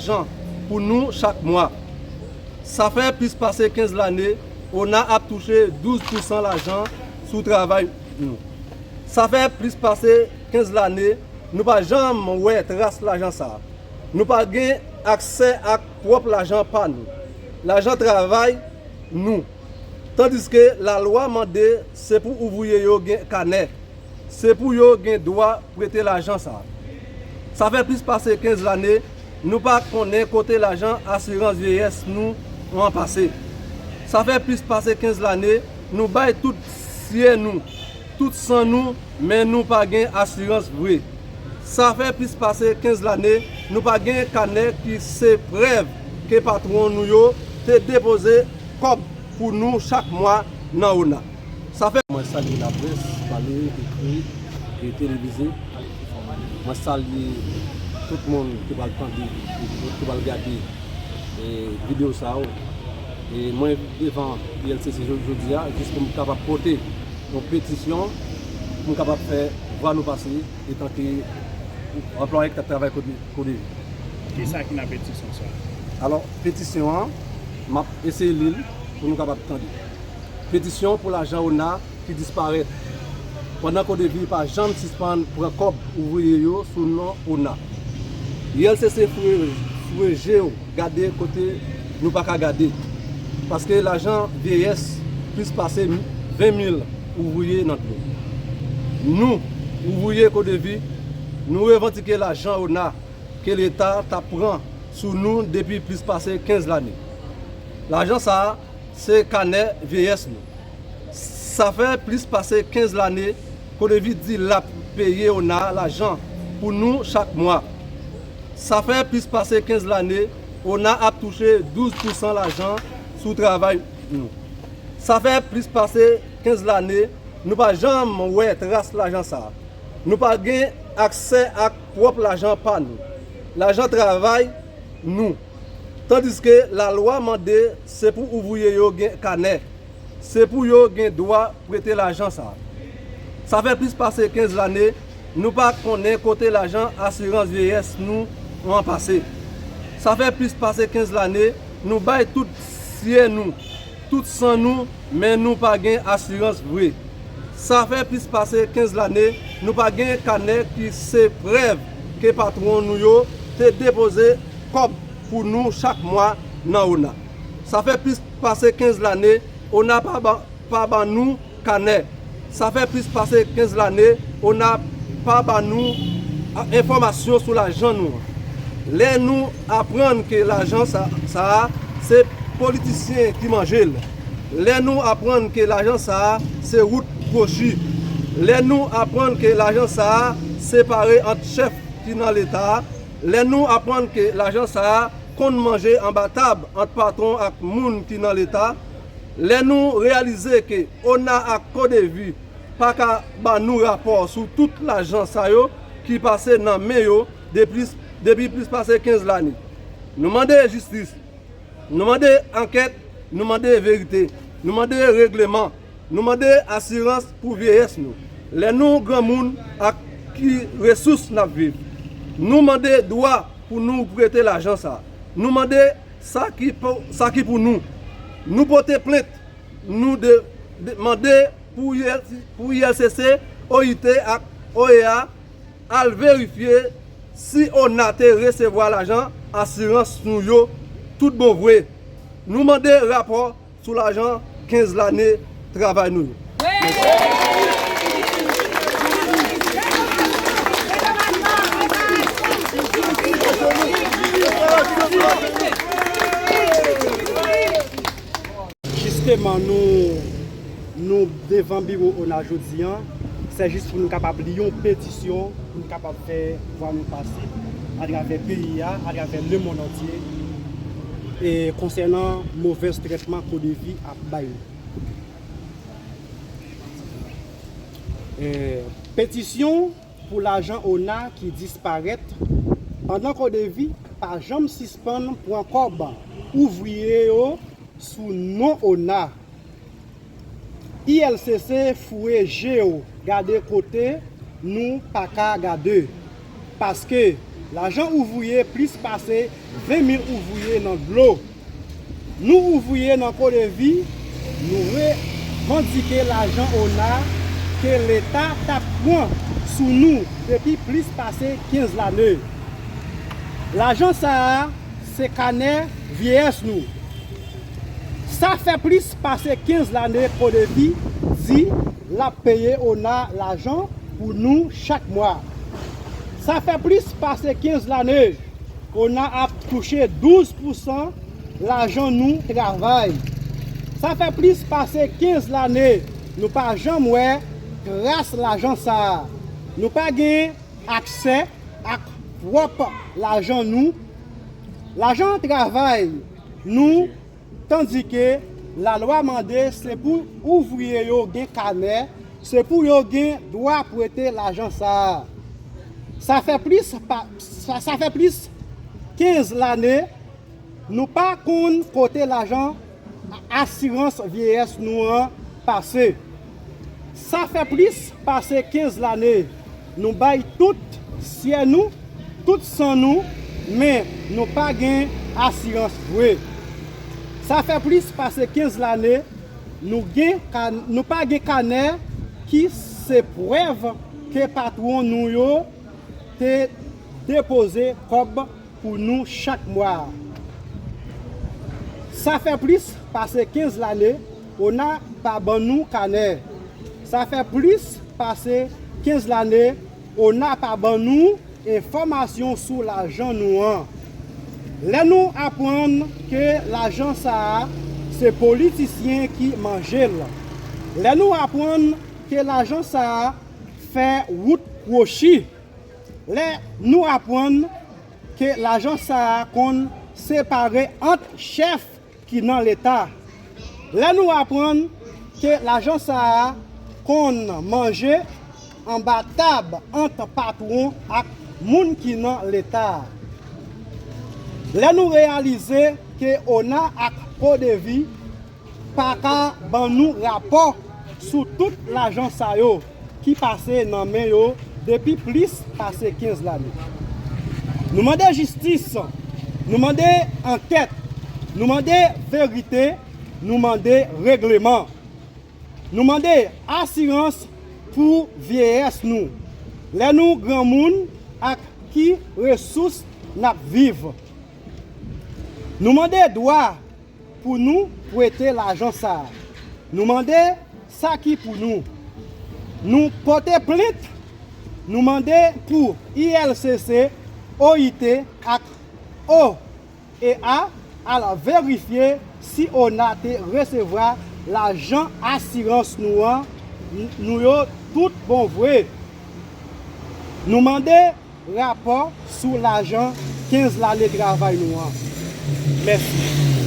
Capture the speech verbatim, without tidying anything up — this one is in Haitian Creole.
lajan pou nou chak mwa. Sa fè plis pase kenz lane, ona ap touche douz pousan lajan sou travay nou. Sa fè plis pase kenz lane, nou pa janm wè tras lajan sa a. Nou pa gen aksè ak pwòp lajan pa nou. Lajan travay nou. Tandiske lalwa mande se pou ouvriye yo gen kanè. Se pou yo gen dwa prete lajan sa a. Sa fè plis pase kenz lane, nou pa konnen kote lajan asirans vyeyès nou an pase. Sa fè plis pase kenz lane, nou bay tout sye nou, tout san nou, men nou pa gen asirans vre. Sa fè plis pase kenz lane, nou pa gen kanè ki se prèv ke patwon nou yo te depoze kòb pou nou chak mwa nan ona. Sa fè. Mwen salye laprès, pale, ekri, e televize. Mwen salye tout moun ki pral tande, ki pral gade, e, videyo sa yo. E mwen devan I L C C jodi a, jis pou m kapab pote yon petisyon, pou m kapab fè vwa nou pase, etanke anplwaye ki t ap travay kote, kote. Kisa ki nan petisyon sa a? Alò, petisyon an, m ap eseye li l pou nou kapab tande. Petisyon pou lajan ona ki disparèt. Pandan Kodevi pa janm sispann pran kòb ouvriye yo sou non ona. I L C C foure, foure je w gade kote nou pa ka gade. Paske lajan vyeyès plis pase ven mil ouvriye nan dlo. Nou, ouvriye Kodevi, nou revandike lajan ona ke Leta t ap pran sou nou depi plis pase kenz lane. Lajan sa a, se kanè vyeyès nou. Sa fè plis pase kenz lane, Kodevi di l ap peye ona lajan pou nou chak mwa. Sa fè plis pase kenz lane, ona ap touche douz pousan lajan sou travay nou. Sa fè plis pase kenz lane, nou pa janm wè tras lajan sa a. Nou pa gen aksè ak pwòp lajan pa nou. Lajan travay nou. Tandiske lalwa mande se pou ouvriye yo gen kanè. Se pou yo gen dwa prete lajan sa a. Sa fè plis pase kenz lane, nou pa konnen kote lajan asirans vyeyès nou an pase. Sa fè plis pase kenz lane, nou bay tout sye nou, tout san nou, men nou pa gen asirans vre. Sa fè plis pase kenz lane, nou pa gen kanè ki se prèv ke patwon nou yo te depoze kòb pou nou chak mwa nan ona. Sa fè plis pase kenz lane, ona pa ba, pa ban nou kanè. Sa fè plis pase kenz lane, ona pa ban nou, a, enfòmasyon sou lajan nou an. Lè nou aprann ke lajan sa, sa a, se politisyen ki manje l. Lè nou aprann ke lajan sa a, se wout kwochi. Lè nou aprann ke lajan sa a, separe ant chèf ki nan Leta a. Lè nou aprann ke lajan sa a konn manje anba tab ant patwon ak moun ki nan Leta, lè nou reyalize ke ona ak Kodevi pa ka ban nou rapò sou tout lajan sa yo ki pase nan men yo depi, depi plis pase kenz lane. Nou mande jistis, nou mande ankèt, nou mande verite, nou mande regleman, nou mande asirans pou vyeyès nou. Lè nou granmoun, ak ki resous n ap viv? Nou mande dwa pou nou prete lajan sa. Nou mande sa ki pou, sa ki pou nou. Nou pote plent, nou de, de, mande pou I L, pou I L C C, O I T ak O E A al verifye si ona te resevwa lajan asirans nou yo tout bon vre. Nou mande rapò sou lajan kenz lane travay nou yo. Jisteman, nou, nou devan biwo ona jodi an, se jis pou nou kapab li yon petisyon, pou nou kapab fè vwa nou pase atravè peyi a, atravè lemonn antye, e konsènan movèz trètman Kodevi ap bay nou. E, petisyon pou lajan ona ki disparèt, pandan Kodevi pa janm sispann pran kòb ouvriye yo sou non ona. I L C C foure je w gade kote nou pa ka gade. Paske Lajan ouvriye plis pase ven mil ouvriye nan dlo. Nou ouvriye nan Kodevi, nou revandike lajan ona ke Leta t ap pran sou nou depi plis pase kenz lane. Lajan sa a se kanè vyeyès nou. Sa fè plis pase kenz lane Kodevi di l ap peye ona lajan pou nou chak mwa. Sa fè plis pase kenz lane ona ap touche douz pousan lajan nou travay. Sa fè plis pase kenz lane nou pa janm wè tras lajan sa a. Nou pa gen aksè ak pwòp lajan nou. Lajan travay nou, tandike lalwa mande se pou ouvriye yo gen kanè, se pou yo gen dwa prete lajan sa a. Sa fè plis pa, sa, sa fè plis kenz lane nou pa konn kote lajan asirans vyeyès nou an pase. Sa fè plis pase kenz lane nou bay tout syè nou, tout san nou, men nou pa gen asirans vre. Sa fè plis pase kenz lane nou gen ka, nou pa gen kanè ki se prèv ke patwon nou yo te depoze kòb pou nou chak mwa. Sa fè plis pase kenz lane ona pa ban nou kanè. Sa fè plis pase kenz lane ona pa ban nou enfòmasyon sou lajan nou an. Lè nou aprann ke lajan sa a se politisyen ki manje l, lè nou aprann ke lajan sa a fè wout kwochi, lè nou aprann ke lajan sa a konn separe ant chèf ki nan Leta, lè nou aprann ke lajan sa a konn manje anba tab ant patwon ak moun ki nan Leta, lè nou reyalize ke ona ak Kodevi pa ka ban nou rapò sou tout lajan sa yo ki pase nan men yo depi plis pase kenz lane. Nou mande jistis, nou mande ankèt, nou mande verite, nou mande regleman. Nou mande asirans pou vyeyès nou, lè nou granmoun, ak ki resous n ap viv. Nou mande dwa pou nou prete lajan sa a. Nou mande sa ki pou nou. Nou pote plent, nou mande pou I L C C, O I T ak O E A al verifye si ona te resevwa lajan asirans nou an, nou yo tout bon vre. Nou mande rapò sou lajan kenz lane travay nou an. Mèsi.